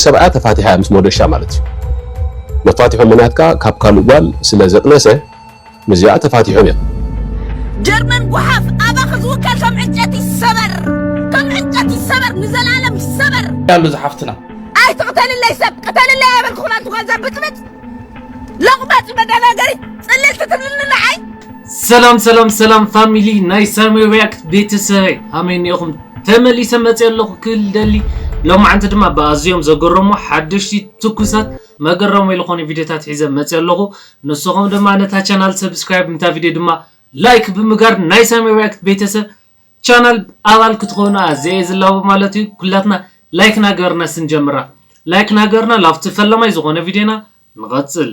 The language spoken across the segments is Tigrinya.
ሰብኣያ ተፋቲሓ ምስ ሞደሻ ማለት እዩ። መፋትሖ ምናትካ ካብ ካልእ ጓል ስለ ዘጥነሰ ምስዚኣ ተፋቲሖም እዮም። ጀርመን ጓሓፍ ኣባኺ ዝውከል ከም ዕንጨቲ ይሰበር፣ ከም ዕንጨቲ ይሰበር፣ ንዘላለም ይሰበር። ያሉ ዝሓፍትና ኣይትቕተልለይ ሰብ ቅተልለይ ኣይበልኩኹን ኣንቱኻ እዛ ብጥብጥ ለቑማጽ መደናገሪ ጽልልቲ ትብልኒ ንዓይ። ሰላም ሰላም ሰላም ፋሚሊ ናይ ሳሚ ሪያክት ቤተሰበይ ሃመይ እኒኦኹም ተመሊሰ መፅእ ኣለኹ ክብል ደሊ። ሎማዓንቲ ድማ ብኣዝዮም ዘገረሙ ሓደሽቲ ትኩሳት መገረሙ ዝኾኑ ቪዲዮታት ሒዘ መፅእ ኣለኹ። ንስኹም ድማ ነታ ቻናል ሰብስክራይብ፣ ነታ ቪዲዮ ድማ ላይክ ብምጋር ናይ ሳሚ ሪያክት ቤተሰብ ቻናል ኣባል ክትኾኑ ኣዘየ ዝላቦ ማለት እዩ። ኩላትና ላይክ ናገርና ስንጀምራ ላይክ ናገርና ላፍቲ ፈለማይ ዝኾነ ቪዲዮና ንቐፅል።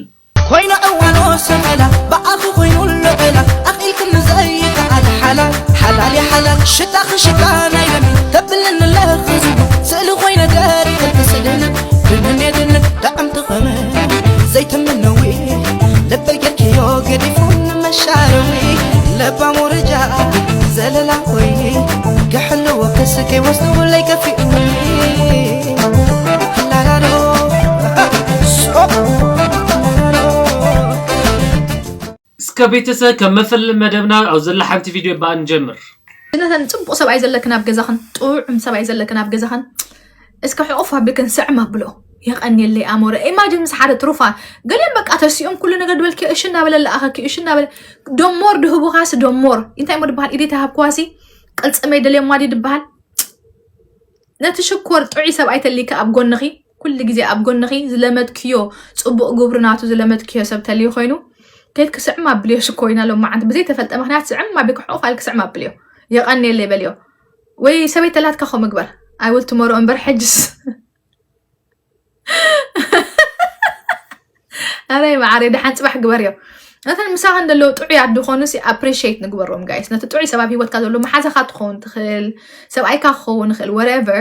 ኮይና እዋኖ ሰመላ ብኣኺ ኮይኑ ለበላ ኣኺልክኒ ዘይከኣል ሓላል ሓላል ሓላል ሽታኺ ሽታ ናይ ለሚ ተብልኒ ለኽዝቡ ስእሊ ኮይነ ገሪኽልኪ ስድንን ድንን የድንን ዳዕምቲ ኸመ ዘይትምነዊ ልበይ ጌርክዮ ገዲፉ ንመሻረዊ ለባም ወረጃ ዘለላ ኮይኒ ክሕልዎ ክስከይ ወስድውለይ ከፊኡኒ ላላሎ እስከ ቤተሰብ ከም መፈለሊ መደብና ኣብ ዘላ ሓንቲ ቪድዮ በኣ ንጀምር። እነተን ፅቡቕ ሰብኣይ ዘለክን ኣብ ገዛኽን ጥዑም ሰብኣይ ዘለክን ኣብ ገዛኽን እስከ ሕቑፍ ኣቢልክን ስዕም ኣብሎ። የቐንየለይ ኣሞረ ኢማጅን ምስ ሓደ ትሩፋ ገሊኦም በቃ ተሲኦም ኩሉ ነገር ድበልኪ እሺ እናበለ ለኣኸኪ እሺ እናበለ ደሞር ድህቡኻሲ ደሞር እንታይ እሞ ድበሃል ኢዴታ ሃብክዋሲ ቅልፅመይ ደልየማ ድዩ ድበሃል። ነቲ ሽኮር ጥዑይ ሰብኣይ ተሊካ ኣብ ጎንኺ ኩሉ ግዜ ኣብ ጎንኺ ዝለመድክዮ ፅቡቕ ግብሩ ናቱ ዝለመድክዮ ሰብ ተልዩ ኮይኑ ከይድኪ ስዕም ኣብልዮ ሽኮይና ሎማዓንቲ ብዘይተፈልጠ ምክንያት ስዕም ኣቢልኪ ሕቑፍ ኣልኪ ስዕም ኣብልዮ የቐንየለይ በልዮ ወይ ሰበይቲ ተላትካ ከምኡ ግበር I will tomorrow እምበር ሕጅስ ኣረይ መዓረይ ደሓን ፅባሕ ግበርዮ ነተን ምሳኽን ዘለዉ ጥዑያት ዝኾኑ ሲ ኣፕሪሽት ንግበሮም ጋይስ ነቲ ጥዑይ ሰብ ኣብ ሂወትካ ዘሎ መሓዛኻ ትኸውን ትኽእል ሰብኣይካ ክኸውን ይኽእል whatever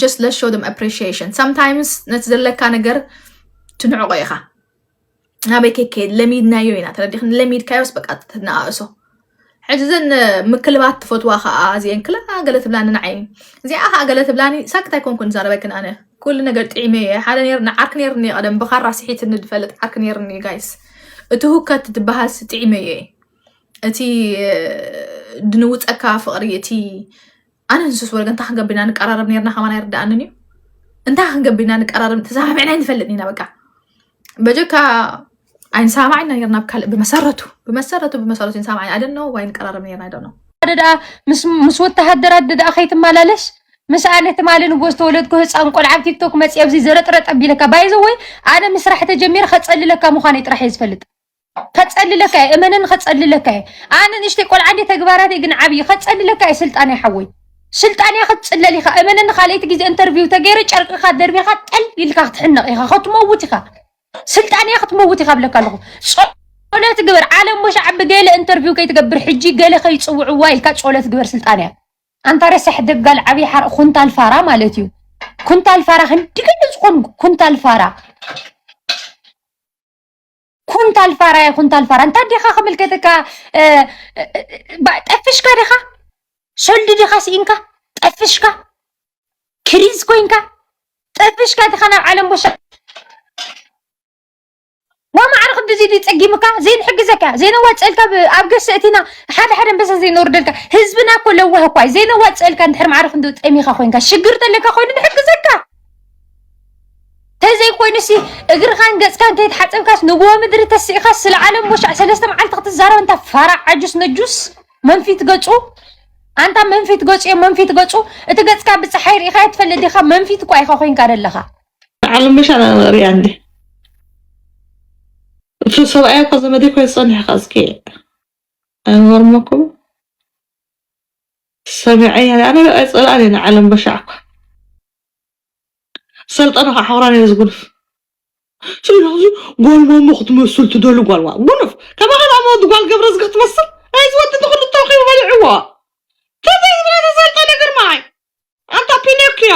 just let's show them appreciation sometimes ነቲ ዘለካ ነገር ትንዕቆ ኢኻ ናበይ ከይከይድ ለሚድናዮ ኢና ተረዲኽን ለሚድካዮስ በቃ ትነኣእሶ ሕጂ ዘን ምክልባት ትፈትዋ ከዓ እዚአን ክላ ገለ ትብላኒ ንዓይ እዚኣ ከዓ ገለ ትብላኒ ሳክት ኣይኮንኩን ዛረበክን ኣነ ኩሉ ነገር ጥዒመ እየ ሓደ ነርኒ ዓርክ ነርኒ ቀደም ብኻራ ስሒትኒ ዝፈልጥ ዓርክ ነርኒ ጋይስ እቲ ሁከት ትበሃልሲ ጥዒመ እየ እቲ ድንውፀካ ፍቕሪ እቲ ኣነ ንሱስ ወረገ እንታይ ክንገብር ኢና ንቀራረብ ነርና ከማን ኣይርድኣንን እዩ እንታይ ክንገብር ኢና ንቀራረብ ተሰማሚዕና ኣይንፈልጥን ኢና በቃ በጀካ ኣይንሰማማዕ ኢና ነርና ኣብ ካልእ ብመሰረቱ ብመሰረቱ ብመሰረቱ ይንሰማዕ ኣይደኖ ወይ ንቀራረብ ነርና ኣይደኖ ሓደ ደኣ ምስ ምስ ወተሃደራት ደኣ ከይትመላለስ ምስኣ ነቲ ማሊ ንጎ ዝተወለድኩ ህፃን ቆልዓ ኣብ ቲክቶክ መፂ ኣብዚ ዘረጥረጥ ኣቢለካ ባይዘ ወይ ኣነ ምስራሕ ተጀሚረ ከፀልለካ ምዃነይ ጥራሕ እየ ዝፈልጥ ከፀልለካ እየ እመነኒ ከፀልለካ እየ ኣነ ንእሽተይ ቆልዓ እንደ ተግባራተይ ግን ዓብዪ ከፀልለካ እየ ስልጣን እየ ሓወይ ስልጣን እያ ክትፅለል ኢኻ እመነኒ ካልኣይቲ ግዜ ኢንተርቪው ተገይሩ ጨርቅኻ ደርቢኻ ጠል ኢልካ ክትሕነቕ ኢኻ ክትመውት ኢኻ ስልጣን እያ ክትመውት ኢኻ ብለካ ኣለኹ ፆለት ግበር ዓለም ወሻዕ ብገለ ኢንተርቪው ከይትገብር ሕጂ ገለ ከይፅውዕዋ ኢልካ ፆለት ግበር ስልጣን እያ ኣንታ ረሳሕ ደጋል ዓብዪ ሓር ኩንታል ፋራ ማለት እዩ ኩንታል ፋራ ክንዲ ክንዲ ዝኾን ኩንታል ፋራ ኩንታል ፋራ እያ ኩንታል ፋራ እንታ ዲኻ ክምልከተካ ጠፍሽካ ዲኻ ሶልዲ ዲኻ ስኢንካ ጠፍሽካ ክሪዝ ኮይንካ ጠፍሽካ ዲኻ ናብ ዓለም ቦሻ ዋ ማዕረ ክንዲ እዚ ድዩ ጸጊምካ ዘይንሕግዘካ ዘይነዋጽእልካ ኣብ ገሰ እቲና ሓደ ሓደ ኣንበሳ ዘይነውርደልካ ህዝብና እኮ ለዋህ እኳ እዩ ዘይነዋጽእልካ እንድሕር ማዕረ ክንዲ ጠሚኻ ኮይንካ ሽግር ተለካ ኮይኑ ንሕግዘካ ተዘይ ኮይኑሲ እግርኻን ገጽካን ከይተሓጸብካስ ንግሆ ምድሪ ተሲእኻስ ስለ ዓለም ወሻዕ ሰለስተ መዓልቲ ክትዛረብ እንታ ፋራ ዓጁስ ነጁስ መንፊት ገጹ ኣንታ መንፊት ገጹ እዮም መንፊት ገጹ እቲ ገጽካ ብጸሓይ ርኢኻ ትፈልጥ ዲኻ መንፊት እኳ ኢኻ ኮይንካ ዘለኻ ዓለም መሻ ሪያ እንዲ እሱ ሰብኣይ እኳ ዘመደይ እኳ ዝጸንሕ እኳ እስኪ ኣይገርመኩም ሰሚዐ ኣነ ኣይጸላእን እየ ንዓለም በሻዕ እኳ ሰልጠነ ከዓ ሓውራን እየ ዝጉልፍ ስለዚ ጓል ማሞ ክትመስል ትደሊ ጓል ዋ ጉልፍ ከማኻ ዳሞ ወዲ ጓል ገብረ ዝግ ክትመስል ኣይ ዝወዲ ትኽሉ ተረኺቡ በሊዕዎ ከመይ ዝበለ ተሰልጠነ ግርማይ ኣንታ ፒኖኪዮ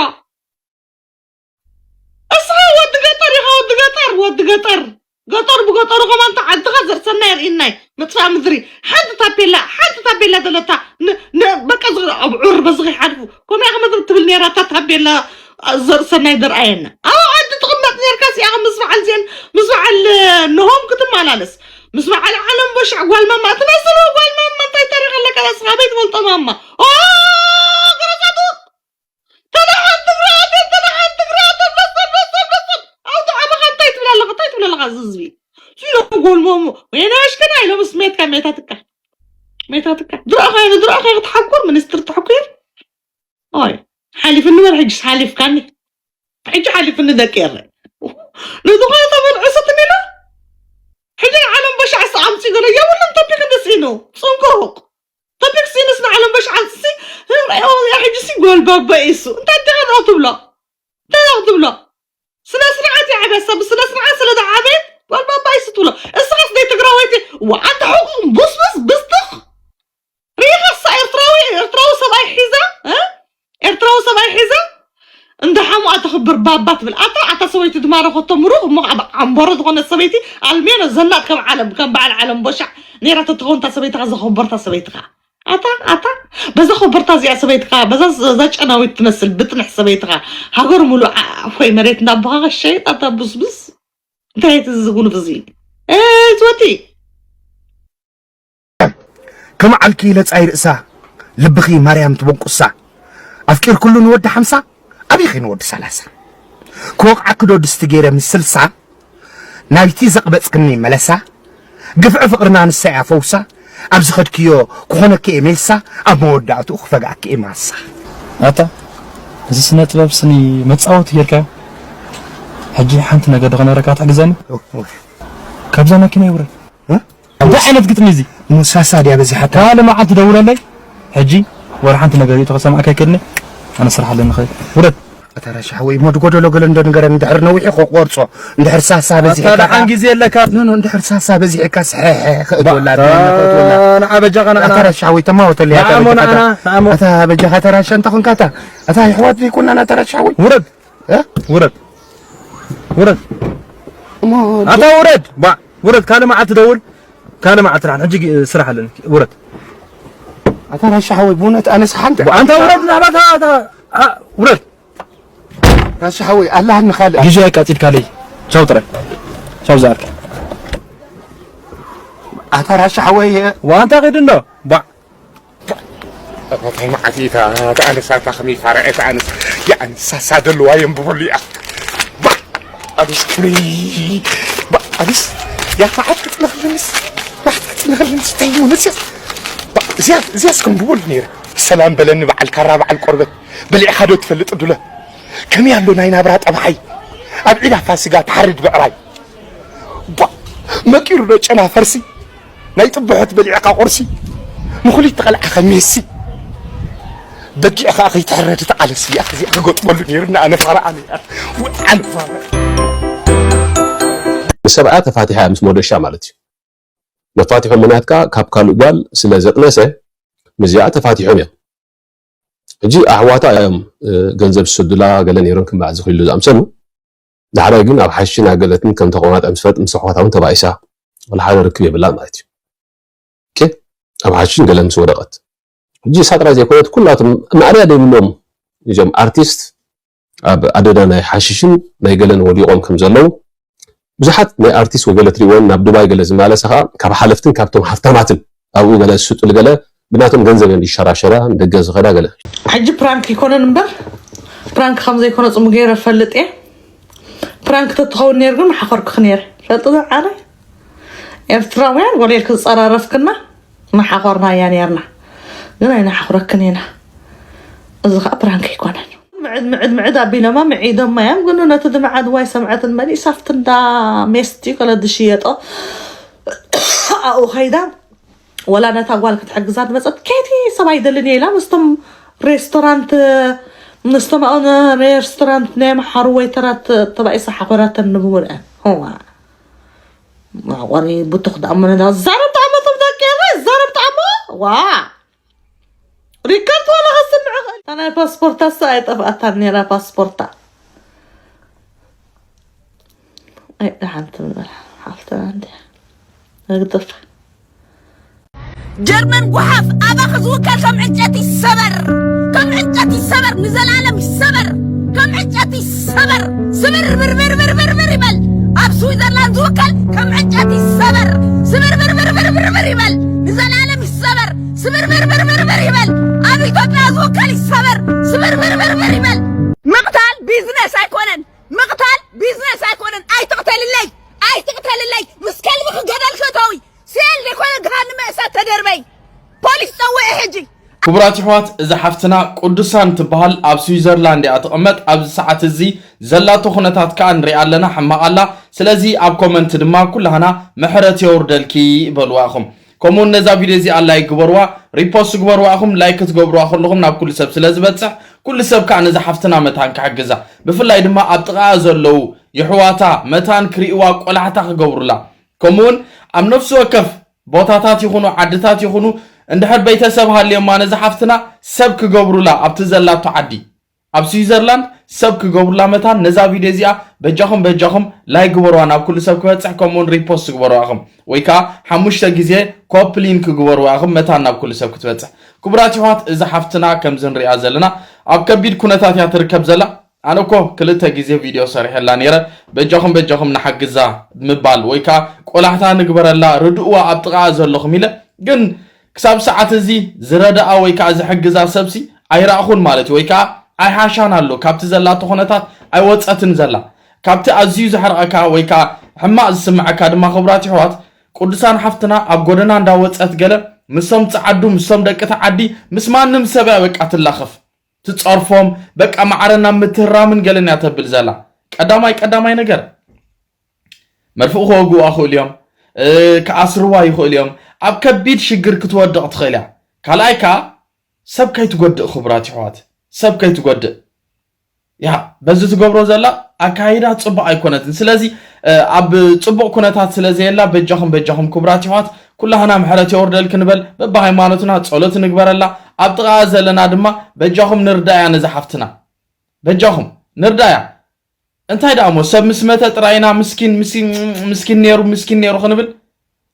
እስኻ ወዲ ገጠር ኢኻ ወዲ ገጠር ወዲ ገጠር ገጠር ብገጠሩ ከማን ተዓድኻ ዘርእሰና የርእናይ ምጥፋእ ምድሪ ሓንቲ ታፔላ ሓንቲ ታፔላ ዘለታ በቃ ኣብ ዑር በዚ ከይሓልፉ ከምያ ከመ ትብል ነራ እታ ታፔላ ዘርእሰናይ ደርኣየና። ኣብ ዓዲ ትቕመጥ ኔርካ፣ እዚኣ ምስ በዓል ዜን ምስ በዓል ነሆም ክትመላለስ፣ ምስ በዓል ዓለም በሻዕ ጓል ማማ፣ እቲ ናይ ሰለዋ ጓል ማማ እንታይ ታሪኽ ኣለካ? ስኻ ኣበይ ትፈልጦ ማማ? ኦ ገረጻቱ ተደሓን ትግራይ፣ ተደሓን ትግራይ፣ በሰል በሰል በሰል። ኣውቶ ዓበኻ እንታይ ትብል ኣለኻ? እንታይ ትብል ኣለኻ? እዚ ህዝቢ ሲሎ ጎልሞሞ ወይና ኣሽከና ኢሎም ስሜትካ ሜታትካ ሜታትካ ድራኻ ድራኻ ክትሓኩር ሚኒስትር ትሕኩር። ኦይ ሓሊፍኒ በል፣ ሕጅስ ሓሊፍካኒ። ሕጂ ሓሊፍኒ ደቂ ኤረ። ንዝኾነ ተመልዕሱትኒ ኢለ። ሕጂ ዓለም በሻዕ ኣምፂ ገለ የብሉን። ቶፒክ ደስ ኢሉ ፅንቁቕ ቶፒክ ሲንስ ንዓለም በሻዕ ኣምፅሲ ያ። ሕጂ ሲ ጎልባባ ኢሱ እንታይ ደኸ ትብሎ? እንታይ ደኸ ትብሎ? ስነ ስርዓት ይዓበ ሰብ ስነ ስርዓት ስለ ዝዓበ ጎልባባ ኢሱ ትብሎ። እስኻስ ደይ ትግራወይቲ። ወዓንተ ሕቁቕ ቡስቡስ ብስትኽ ሪኢኻሳ ኤርትራዊ ኤርትራዊ ሰብኣይ ሒዛ እ? ኤርትራዊ ሰብኣይ ሒዛ እንዳ ሓሙኣ ተኽብር ባባ ትብል። ኣታ ኣታ ሰበይቲ ድማ ረኸቶ ምሩቕ እሞ ኣብ ዓንበሮ ዝኾነ ሰበይቲ ኣልሜኖ ዘናጥ ከም ዓለም ከም በዓል ዓለም ቦሻዕ ነይራ ተትኸውን እታ ሰበይትኻ ዘኸበርታ ሰበይትኻ። ኣታ ኣታ በዛ ከበርታ እዚኣ ሰበይትኻ በዛ እዛ ጨናዊት ትመስል ብጥንሕ ሰበይትኻ ሃገር ሙሉእ ዓ- ዓኾይ መሬት እንዳቦኻኻ ሸይጥ ኣታ ቡስቡስ እንታይ እቲ ዝጉንፍ እዚ እ፣ ዝወቲ ከም ዓልኪ ለጻይ ርእሳ ልብኺ ማርያም ትበንቁሳ ኣፍቂርኩሉ ንወዲ ሓምሳ ኣቢኺ ንወዲ ሰላሳ ክወቕዓኪ ዶ ድስቲ ገይረ ምስ ስልሳ ናብቲ ዘቕበጽክኒ መለሳ ግፍዒ ፍቕርና ንሳ እያ ፈውሳ ኣብ ዝኸድክዮ ክኾነኪ እየ ሜሳ ኣብ መወዳእትኡ ክፈግኣኪ እየ ማሳ። ኣታ እዚ ስነ ጥበብ ስኒ መጻወቲ ጌርካዮ። ሕጂ ሓንቲ ነገር ዶ ክነግረካ ትሕግዘኒ? ካብዛ መኪና ይውረድ። እንታይ ዓይነት ግጥሚ እዚ? ሙሳሳ ድያ በዚሓታ? ካልእ መዓልቲ ደውለለይ። ሕጂ ወላ ሓንቲ ነገር ተሰማዕካ ኣይከድኒ። ኣነ ስራሕ ኣለኒ ኸይድ። ውረድ። ኣታ ራሻ ሓወይ እሞ ድጎደሎ ገለ እንዶ ንገረኒ እንድሕር ነዊሑ ክቆርጾ እንድሕር ሳሳ በዚሕካ ኣታ ደሓን ግዜ ኣለካ። ኖ ኖ እንድሕር ሳሳ በዚሕካ ስሕሕ ክእትወላ ባ- ኣታ ደሓን ክእትወላ ንዓ በጃኻ ንዓና ኣታ ራሻ ሓወይ ተማወተለይ ኣታ ንዓሞ በጃኻ ንዓና ንዓሞ ኣታ በጃኻ ኣታ ራሻ እንተ ኾንካ ኣታ ኣታ ይሕዋት ዘይኮና ኣታ ራሻ ሓወይ ውረድ እ? ውረድ ውረድ እሞ ኣታ ውረድ ባ ውረድ ካልእ መዓልቲ ደውል ካልእ መዓልቲ ደሓን ሕጂ ግ- ስራሕ ኣለኒ ውረድ ኣታ ራሻ ሓወይ ብእውነት ኣነስ ሓንቲ ኣንታ ውረድ ናባታ ኣታ ኣ- ውረድ ራሻ ሓወይ ኣላህኒ ካልእ ግዜ ኣቃጺልካለይ ቻው ጥራይ ቻው ዝኣልካ ኣታ ራሻ ሓወይ ዋንታ ኺድ እንዶ ባዕ እንታይ መዓት እታ ኣንሳ እታ ከመይ ፋራ እታ ኣንስ የኣንሳሳ ዘለዋ የንብበሉ እያ ኣንስ ከመይ ኣንስ ያ መዓት ክጥነኽልንስ መዓት ክጥነኽልንስ እንታይ ይሙንስ እዚያስ ከንብበሉ ነይረ ሰላም በለኒ በዓል ካራ በዓል ቆርበት በሊዕኻ ዶ ትፈልጥ ዱለ ከመይ ኣሎ ናይ ናብራ ጠባሓይ ኣብ ዒዳ ፋሲጋ ትሓርድ ብዕራይ ቧእ! መቂሩ ዶ ጨና ፈርሲ ናይ ጥብሖት በሊዕኻ ቁርሲ ንኹሊት ተቐልዓኻ ሜሲ በጊዕ ኸኣ ከይትሕረድ ተቓለሲ ኣኽዚኣ ክገጥመሉ ነይሩኒ ኣነ ፋራ ኣነ ውዓል ፋራ ንሰብኣያ ተፋቲሓ ምስ ሞደሻ ማለት እዩ መፋትሖ ምኽንያት ከኣ ካብ ካልእ ጓል ስለ ዘጥነሰ ምስዚኣ ተፋቲሖም እዮም ሕጂ ኣሕዋታ እዮም ገንዘብ ዝሰዱላ ገለ ነይሮም ከም በዓል ዝኽሉ ዝኣምሰሉ ዳሕራይ ግን ኣብ ሓሽን ኣገለትን ከም ተቆማጠ ምስ ፈጥ ምስ ኣሕዋታ እውን ተባኢሳ ወላ ሓደ ርክብ የብላን ማለት እዩ ኦኬ ኣብ ሓሽን ገለ ምስ ወደቀት ሕጂ እሳ ጥራይ ዘይኮነት ኩላቶም ማእለያ ዘይብሎም እዞም ኣርቲስት ኣብ ኣደዳ ናይ ሓሽሽን ናይ ገለን ወዲቖም ከም ዘለዉ ብዙሓት ናይ ኣርቲስት ወገለ ትሪእወን ናብ ዱባይ ገለ ዝመላለሳ ከዓ ካብ ሓለፍትን ካብቶም ሃፍታማትን ኣብኡ ገለ ዝስጡል ገለ ብናቶም ገንዘብ እየን ዝሸራሸራ ንደገ ዝኸዳ ገለ ሕጂ ፕራንክ ይኮነን እምበር ፕራንክ ከም ዘይኮነ ፅሙ ገይረ ፈልጥ እየ ፕራንክ ተትኸውን ነይሩ ግን ሓኾርኩኺ ነይረ ፈልጥ ዓረ ኤርትራውያን ወለል ክፀራረፍክና ንሓኾርናያ ነይርና ግን ኣይንሓኽረክን ኢና እዚ ከዓ ፕራንክ ይኮነን ምዕድ ምዕድ ምዕድ ኣቢሎማ ምዒዶማ እዮም ግን ነቲ ድምዓድ ዋይ ሰምዐትን መሊእ ሳፍት እንዳ ሜስቲ ከለ ዝሽየጦ ኣብኡ ከይዳ ወላ ነታ ጓል ክትሕግዛ ዝመፀት ኬቲ ሰብ ኣይደልን እየ ኢላ ምስቶም ሬስቶራንት ምስቶም ኣብኡ ሬስቶራንት ናይ መሓሩ ወይተራት ተባኢሳ ሓኾራተን ንብሙልአን ዋ ማቆሪ ቡቱኽ ዳሞ ነዳ ዛረብ ጣሞ ተብዳቂ ዛረብ ጣሞ ዋ ሪከርድ ዋላ ከስምዕ ኽእል እታ ናይ ፓስፖርታ ሳ ኣይጠፍኣታን ነራ ፓስፖርታ ኣይ ደሓን ትብል ሓፍትና እንዲ ንግደፋ ጀርመን ጓሓፍ ኣባኺ ዝውከል ከም ዕንጨቲ ይሰበር ከም ዕንጨቲ ይሰበር ንዘለኣለም ይሰበር ከም ዕንጨቲ ይሰበር፣ ስብር ብር ብር ብር ብር ብር ይበል። ኣብ ስዊዘርላንድ ዝውከል ከም ዕንጨቲ ይሰበር፣ ስብር ብር ብር ብር ብር ብር ይበል። ንዘላለም ይሰበር፣ ስብር ብር ብር ብር ብር ይበል። ኣብ ኢትዮጵያ ዝውከል ይሰበር፣ ስብር ብር ብር ብር ይበል። ምቕታል ቢዝነስ ኣይኮነን፣ ምቕታል ቢዝነስ ኣይኮነን። ኣይትቕተልለይ፣ ኣይትቕተልለይ። ምስ ከልቢ ክገደል ክእተዊ ስኤል ዘይኮነ ገሃንመ እሳት ተደርበይ። ፖሊስ ጸውዒ ሕጂ። ክቡራት ኣሕዋት፣ እዛ ሓፍትና ቅዱሳን ትበሃል ኣብ ስዊዘርላንድ እያ ትቕመጥ። ኣብዚ ሰዓት እዚ ዘላቶ ኩነታት ከኣ ንሪኣ ኣለና፣ ሕማቕ ኣላ። ስለዚ ኣብ ኮመንት ድማ ኩላህና ምሕረት የውርደልኪ በልዋ ኢኹም። ከምኡውን ነዛ ቪድዮ እዚኣ ላይክ ግበርዋ፣ ሪፖስት ግበርዋ ኢኹም። ላይክ ክትገብርዋ ከለኹም ናብ ኩሉ ሰብ ስለ ዝበጽሕ፣ ኩሉ ሰብ ከኣ ነዛ ሓፍትና መታን ክሕግዛ፣ ብፍላይ ድማ ኣብ ጥቓኣ ዘለዉ የሕዋታ መታን ክርእይዋ ቆላሕታ ክገብሩላ፣ ከምኡውን ኣብ ነፍሲ ወከፍ ቦታታት ይኹኑ ዓድታት ይኹኑ እንድሕር ቤተሰብ ሃልዮማ ነዛ ሓፍትና ሰብ ክገብሩላ ኣብቲ ዘላቶ ዓዲ፣ ኣብ ስዊዘርላንድ ሰብ ክገብሩላ መታን ነዛ ቪድዮ እዚኣ በጃኹም በጃኹም ላይክ ግበርዋ ናብ ኩሉ ሰብ ክበጽሕ፣ ከምኡውን ሪፖስት ግበርዋ ኢኹም፣ ወይ ከኣ ሓሙሽተ ግዜ ኮፕሊን ክግበርዋ ኢኹም መታን ናብ ኩሉ ሰብ ክትበጽሕ። ክቡራት ኣሕዋት፣ እዛ ሓፍትና ከምዚ ንሪኣ ዘለና ኣብ ከቢድ ኩነታት እያ ትርከብ ዘላ። ኣነ እኮ ክልተ ግዜ ቪድዮ ሰሪሐላ ነይረ። በጃኹም በጃኹም ንሓግዛ ምባል ወይ ከኣ ቆላሕታ ንግበረላ፣ ርድእዋ ኣብ ጥቓኣ ዘለኹም ኢለ። ግን ክሳብ ሰዓት እዚ ዝረድኣ ወይ ከኣ ዝሕግዛ ሰብሲ ኣይረኣኹን ማለት እዩ፣ ወይ ከኣ ኣይሓሻን ኣሎ። ካብቲ ዘላቶ ኩነታት ኣይወጸትን ዘላ። ካብቲ ኣዝዩ ዘሕርቐካ ወይ ከኣ ሕማቕ ዝስምዓካ ድማ፣ ክቡራት ኣሕዋት፣ ቅዱሳን ሓፍትና ኣብ ጎደና እንዳወጸት ገለ ምስቶም ጸዓዱ፣ ምስቶም ደቂ ተዓዲ፣ ምስ ማንም ሰብ እያ በቃ ትላኸፍ። ትጸርፎም፣ በቃ ማዕረ ናብ ምትህራምን ገለን እያ ተብል ዘላ። ቀዳማይ ቀዳማይ ነገር መርፍእ ክወግኡ ይኽእሉ እዮም፣ እ፣ ክኣስርዋ ይኽእሉ እዮም። ኣብ ከቢድ ሽግር ክትወድቕ ትኽእል እያ። ካልኣይ ከኣ ሰብ ከይትጎድእ፣ ክቡራት ኣሕዋት፣ ሰብ ከይትጎድእ። ያ፣ በዚ ትገብሮ ዘላ ኣካይዳ ጽቡቕ ኣይኮነትን። ስለዚ፣ እ፣ ኣብ ጽቡቕ ኩነታት ስለ ዘየላ፣ በጃኹም በጃኹም ክቡራት ኣሕዋት፣ ኩላህና ምሕረት የውርደል ክንበል፣ በብሃይማኖትና ጸሎት ንግበረላ። ኣብ ጥቓኣ ዘለና ድማ በጃኹም ንርዳያ ነዛ ሓፍትና። በጃኹም ንርዳያ። እንታይ ደኣ እሞ ሰብ ምስ መተ ጥራይና ምስኪን፣ ምስኪን፣ ምስኪን ነይሩ፣ ምስኪን ነይሩ ክንብል?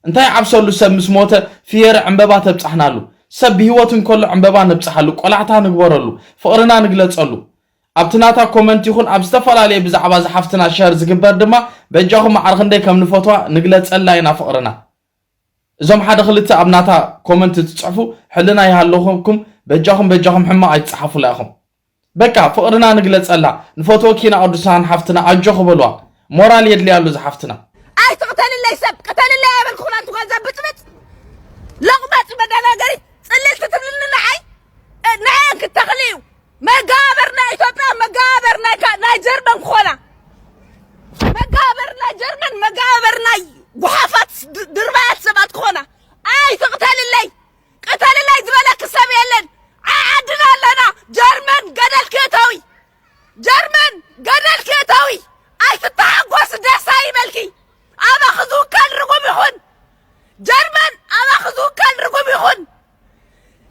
እንታይ ዓብሰሉ ሰብ ምስ ሞተ ፍየሪ ዕምበባ ተብጻሕናሉ? ሰብ ብህይወት እንከሎ ዕምበባ ነብጽሓሉ፣ ቆላሕታ ንግበረሉ፣ ፍቕርና ንግለጸሉ። ኣብቲ ናታ ኮመንት ይኹን ኣብ ዝተፈላለየ ብዛዕባ እዛ ሓፍትና ሸር ዝግበር ድማ በጃኹም ማዕረ ክንደይ ከም ንፈትዋ ንግለጸላ ኢና ፍቕርና። እዞም ሓደ ክልተ ኣብ ናታ ኮመንት ትጽሕፉ ሕልና ይሃለኹም፣ በጃኹም በጃኹም ሕማቕ ኣይትጽሓፉላ ኢኹም። በቃ ፍቕርና ንግለጸላ፣ ንፈትወኪ ኢና ቅዱሳን ሓፍትና፣ ኣጆኺ በልዋ። ሞራል የድልያ ኣሎ እዛ ሓፍትና። ኣይትቕተልለይ ሰብ፣ ቅተልለይ ኣይበልኩኹን ኣንቲ ጓል ዘብጥብጥ። ሎቕማጽ መደናገሪት፣ ጽልልቲ ትብልኒ ንዓይ፣ እ፣ ንዓይ ክትተኽሊ እዩ። መጋበርና ኢትዮጵያ፣ መጋበርና ካ-፣ ናይ ጀርመን ክኾና። መጋበርና ጀርመን፣ መጋበርና ጉሓፋት ድ-፣ ድርባያት ሰባት ክኾና። ኣይትቕተልለይ። ቅተልለይ ዝበለኪ ሰብ የለን። ዓዓድና ኣለና። ጀርመን ገደል ክእተዊ። ጀርመን ገደል ክእተዊ። ኣይትተሓጎስ፣ ደስ ኣይበልኪ። ኣባኺ ዝውከል ርጉም ይኹን። ጀርመን ኣባኺ ዝውከል ርጉም ይኹን።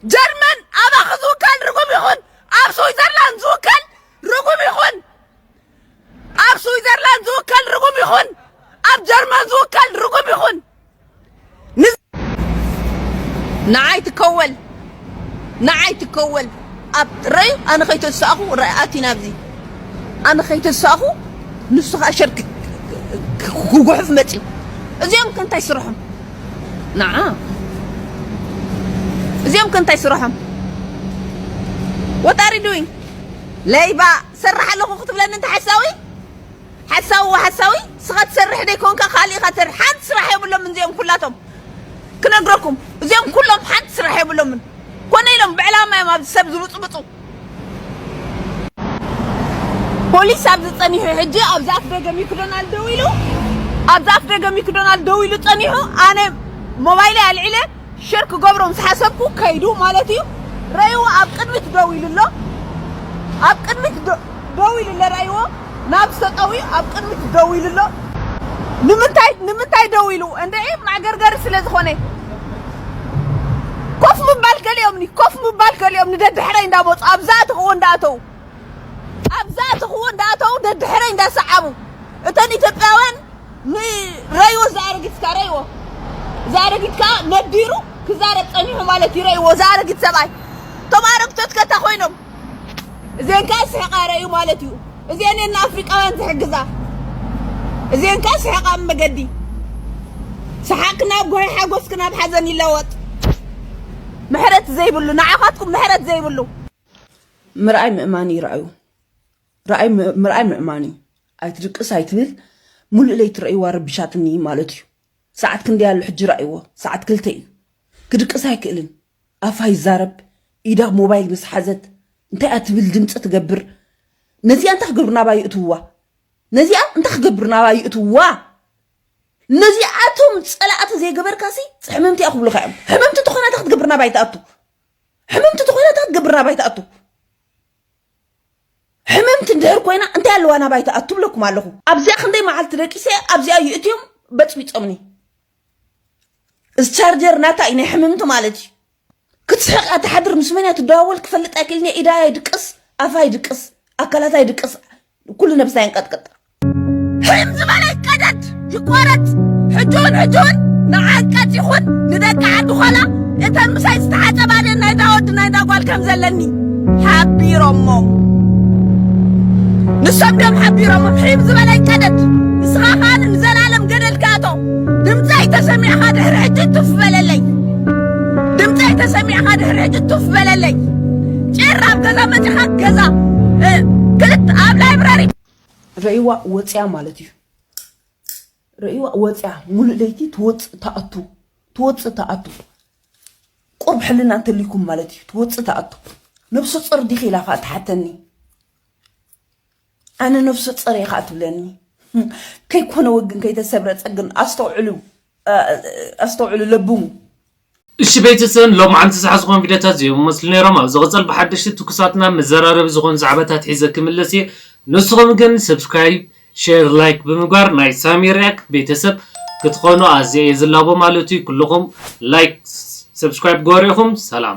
ጀርመን ኣባኺ ዝውከል ርጉም ይኹን። ኣብ ስዊዘርላንድ ዝውከል ርጉም ይኹን። ኣብ ስዊዘርላንድ ዝውከል ርጉም ይኹን። ኣብ ጀርመን ዝውከል ርጉም ይኹን። ንዝ-፣ ንዓይ ትከወል፣ ንዓይ ትከወል። ኣብ ረዩ ኣነ ከይተሳእኹ፣ ረኣቲ ናብዚ ኣነ ከይተሳእኹ፣ ንሱ ኸኣ ሸርክ ክጉሕፍ መጽዩ። እዚኦም ከ እንታይ ስርሖም? ንዓ እዚኦም ከ እንታይ ስርሖም? What are you doing? ለይባ ሰርሕ ኣለኹ ክትብለኒ እንተ ሓሳዊ? ሓሳዊ ሓሳዊ ስኻ ትሰርሕ ደይ ኮንካ ካልእ ኢኻ ትሰርሕ። ሓንቲ ስራሕ የብሎምን እዚኦም ኩላቶም። ክነግረኩም፣ እዚኦም ኩሎም ሓንቲ ስራሕ የብሎምን። ኮነ ኢሎም ብዕላማ እዮም ኣብዚ ሰብ ዝብጽብጹ። ፖሊስ ኣብዚ ጸኒሑ፣ ሕጂ ኣብዚ ኣፍ ደገ ሚክዶናልድ ደው ኢሉ፣ ኣብዚ ኣፍ ደገ ሚክዶናልድ ደው ኢሉ ጸኒሑ፣ ኣነ ሞባይለይ ኣልዒለ ሸር ክገብሮ ምስ ሓሰብኩ ከይዱ ማለት እዩ። ረይዎ ኣብ ቅድሚት ደው ኢሉ ኣሎ። ኣብ ቅድሚት ደ-፣ ደው ኢሉ ኣሎ ረይዎ። ናብ ዝተጠውዩ ኣብ ቅድሚት ደው ኢሉ ኣሎ። ንምንታይ፣ ንምንታይ ደው ኢሉ? እንድዒ ማዕገርገሪ ስለ ዝኾነ። ኮፍ ምባል ከሊኦምኒ፣ ኮፍ ምባል ከሊኦምኒ ደድሕረይ እንዳመጹ፣ ኣብ ዝኣተኽዎ እንዳኣተዉ፣ ኣብ ዝኣተኽዎ እንዳኣተዉ ደድሕረይ እንዳሰዓቡ። እተን ኢትዮጵያውያን ንረይዎ፣ እዛ ኣረጊት እስካ ረይዎ። እዛ ኣረጊት ከኣ ነዲሩ ክዛረብ ጸኒሑ ማለት እዩ። ረይዎ፣ እዛ ኣረጊት ሰብኣይ። እቶም ኣረግቶት ከታ ኮይኖም። እዚአን ከኣ ስሕቓ ረእዩ ማለት እዩ። እዚአን እየን ንኣፍሪቃውያን ዝሕግዛ። እዚአን ከኣ ስሕቓ ኣብ መገዲ። ሰሓቕኪ ናብ ጎሂ፣ ሓጎስኪ ናብ ሓዘን ይለወጥ። ምሕረት ዘይብሉ፣ ንዓኻትኩም ምሕረት ዘይብሉ። ምርኣይ ምእማን እዩ፣ ረኣዩ። ረኣይ ም-፣ ምርኣይ ምእማን እዩ። ኣይትድቅስ ኣይትብል፣ ሙሉእ ለይቲ ረእይዋ ረቢሻትኒ ማለት እዩ። ሰዓት ክንደይ ኣሎ ሕጂ ረእይዎ፣ ሰዓት ክልተ እዩ። ክድቅስ ኣይክእልን። ኣፋ ይዛረብ፣ ኢዳ ሞባይል ምስ ሓዘት፣ እንታይ እያ ትብል፣ ድምፂ ትገብር። ነዚኣ እንታይ ክገብሩ ናባይ ይእትውዋ? ነዚኣ እንታይ ክገብሩ ናባይ ይእትውዋ? ነዚኣቶም ፀላእቲ ዘይገበርካሲ ሕምምቲ እያ ክብሉኻ እዮም። ሕምምቲ ተኾና እንታይ ክትገብር ናባይ ትኣቱ? ሕምምቲ ተኾና እንታይ ክትገብር ናባይ ትኣቱ? ሕምምቲ እንድሕር ኮይና እንታይ ኣለዋ ናባይ ትኣቱ ብለኩም ኣለኹ። ኣብዚኣ ክንደይ መዓልቲ ደቂሰ ኣብዚኣ ይእትዮም በፅቢፆምኒ። እዚ ቻርጀር ናታ እዩ ናይ ሕምምቲ ማለት እዩ። ክትስሕቕ እያ ትሓድር፣ ምስ መን እያ ትደዋወል ክፈልጥ ኣይክእልን እየ። ኢዳ ይድቅስ፣ ኣፋ ይድቅስ፣ ኣካላታ ይድቅስ፣ ኩሉ ነብሳ ይንቀጥቀጥ። ሕም ዝበለ ይቀደድ ይቆረጽ። ሕጂ እውን ሕጂ እውን ንዓይ ቀጥ ይኹን ንደቂ ዓዲ ኾላ እተን ምሳይ ዝተሓጸባ ደን ናይ ዳወዲ ናይ ዳጓል ከም ዘለኒ ሓቢሮሞም። ንሶም ድዮም ሓቢሮሞም። ሕም ዝበለ ይቀደድ። ንስኻ ኸኣ ንዘላለም ገደል ክኣቶ። ድምፀይ ተሰሚዕኻ ድሕሪ ሕጂ ቱፍ በለለይ። ድምፀይ ተሰሚዕኻ ድሕሪ ሕጂ ቱፍ በለለይ። ጭር ኣብ ገዛ መፂኻ ገዛ፣ እ፣ ክልተ ኣብ ላይብረሪ። ረእይዋ ወፅያ ማለት እዩ። ረእይዋ ወፅያ ሙሉእ ለይቲ ትወፅእ ትኣቱ፣ ትወፅእ ትኣቱ። ቁርብ ሕልና እንተልይኩም ማለት እዩ፣ ትወፅእ ትኣቱ። ነብሰ ጾር ዲኺ ኢላ ኸኣ ትሓተኒ። ኣነ ነብሰ ጾር እየ ኸኣ ትብለኒ። ከይኮነ ወግን ከይተሰብረ ጸግን ኣስተውዕሉ፣ እ፣ ኣስተውዕሉ ለብሙ። እሺ ቤተሰብ፣ ሎማዓንቲ ዝሓዝኹም ቪዲዮታት እዚኦም ይመስሉ ነይሮም። ኣብ ዝቕጽል ብሓደሽቲ ትኩሳትና መዘራረቢ ዝኾኑ ዛዕባታት ሒዘ ክምለስ እየ። ንስኹም ግን ሰብስክራይብ፣ ሼር፣ ላይክ ብምግባር ናይ ሳሚ ሪያክት ቤተሰብ ክትኾኑ ኣዝየ እየ ዝላቦ ማለት እዩ። ኩልኹም ላይክ፣ ሰብስክራይብ ግበሩ ኢኹም። ሰላም።